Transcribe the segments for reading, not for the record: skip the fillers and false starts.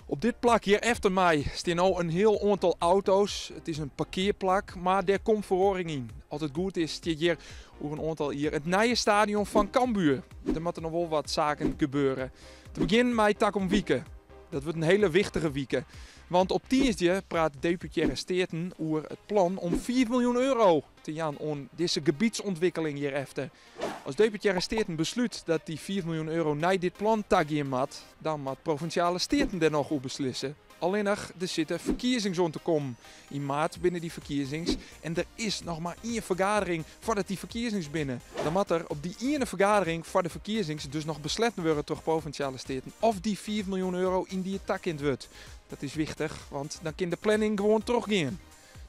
Op dit plak hjir efter my stean no in hiel oantal auto's. It is in parkearplak, mar dêr komt feroaring yn. As it goed is stiet hjir oer in oantal jier it nije stadion fan Cambuur. Der moatte noch wol wat saken gebeure. Te begjinnen mei takom wike. Dat wurdt in hiele wichtige wike. Want op tiisdei praat Deputearre Steaten oer it plan om 5 miljoen euro te jaan oan dizze gebietsûntwikkeling hjirefter. As Deputearre Steaten beslút dat dy 5 miljoen euro nei dit plan ta gean moat, dan moat Provinsjale Steaten dêr noch oer beslisse. Allinnich, der sitte ferkiezings oan te kommen. Yn maart binne dy ferkiezings en der is noch mar ien fergadering foardat dy ferkiezings binne. Dan moat der op dy iene fergadering foar de ferkiezings dus noch besletten wurde troch Provinsjale Steaten oft dy 5 miljoen euro yndied takend wurdt. Dat is wichtich, want dan kin de planning gewoan trochgean.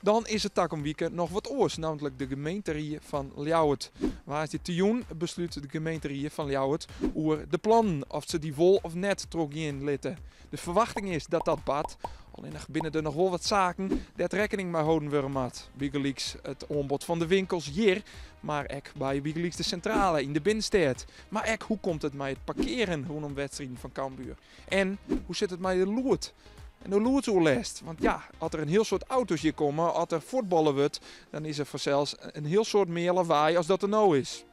Dan is der takom wike noch wat oars, nammentlik de gemeenterie fan Ljouwert. Woansdeitejûn beslút de gemeenterie fan Ljouwert oer de plannen, oft se dy wol of net trochgean litte. De ferwachting is dat dat bart, allinnich binne der noch wol wat saken dêr't rekkening mei holden wurde moat. Bygelyks it oanbod fan de winkels hjir, mar ek by bygelyks de sintrale yn de binnenstêd. Mar ek hoe komt it mei it parkearen rûnom wedstriden fan Cambuur? En hoe sit it mei de lûd en de lûdsoerlêst? Want ja, as der in hiel soad auto's hjir komme, as der fuotballe wurdt, dan is der fansels in hiel soad mear lawaai as dat der no is.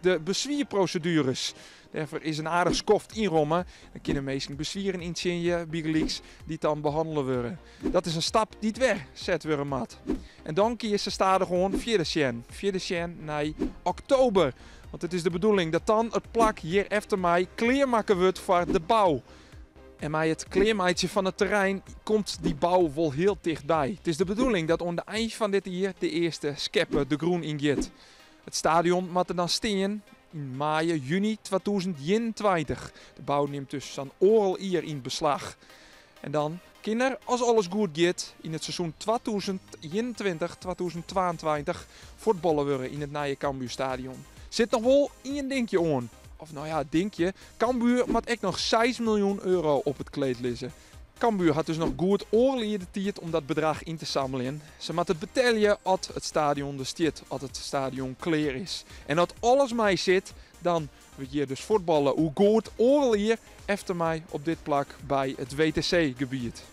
De beswierprosedueres. Dêrfoar is in aardich skoft ynromme. Dan kinne minsken beswieren yntsjinje, bygelyks, dy't dan behannele wurde. Dat is in stap dy't wer set wurde moat. En dan kinne se stadichoan fierder sjen. Fierder sjen nei oktober. Want it is de bedoeling dat dan it plak hjir efter my klearmakke wurdt foar de bou. En mei it klearmeitsjen fan it terrein komt dy bou wol hiel tichtby. It is de bedoeling dat oan de ein fan dit jier de earste skeppe de grûn yngiet. It stadion moat der dan stean yn maaie, juny 2021. De bou nimt dus sa'n oardel jier yn beslach. En dan kin der, as alles goed giet, yn it seizoen 2021, 2022 fuotballe wurde yn it nije Cambuurstadion. Sit noch wol ien dinkje oan. Of no ja, dinkje, Cambuur moat ek noch 6 miljoen euro op it kleed lizze. Cambuur hat dus noch goed oardel jier de tiid om dat bedrach yn te sammeljen. Se moatte it betelje as it stadion der stiet, as it stadion klear is. En as alles mei sit, dan wurdt hjir dus fuotballe oer goed oardel jier efter my op dit plak by it WTC-gebiet.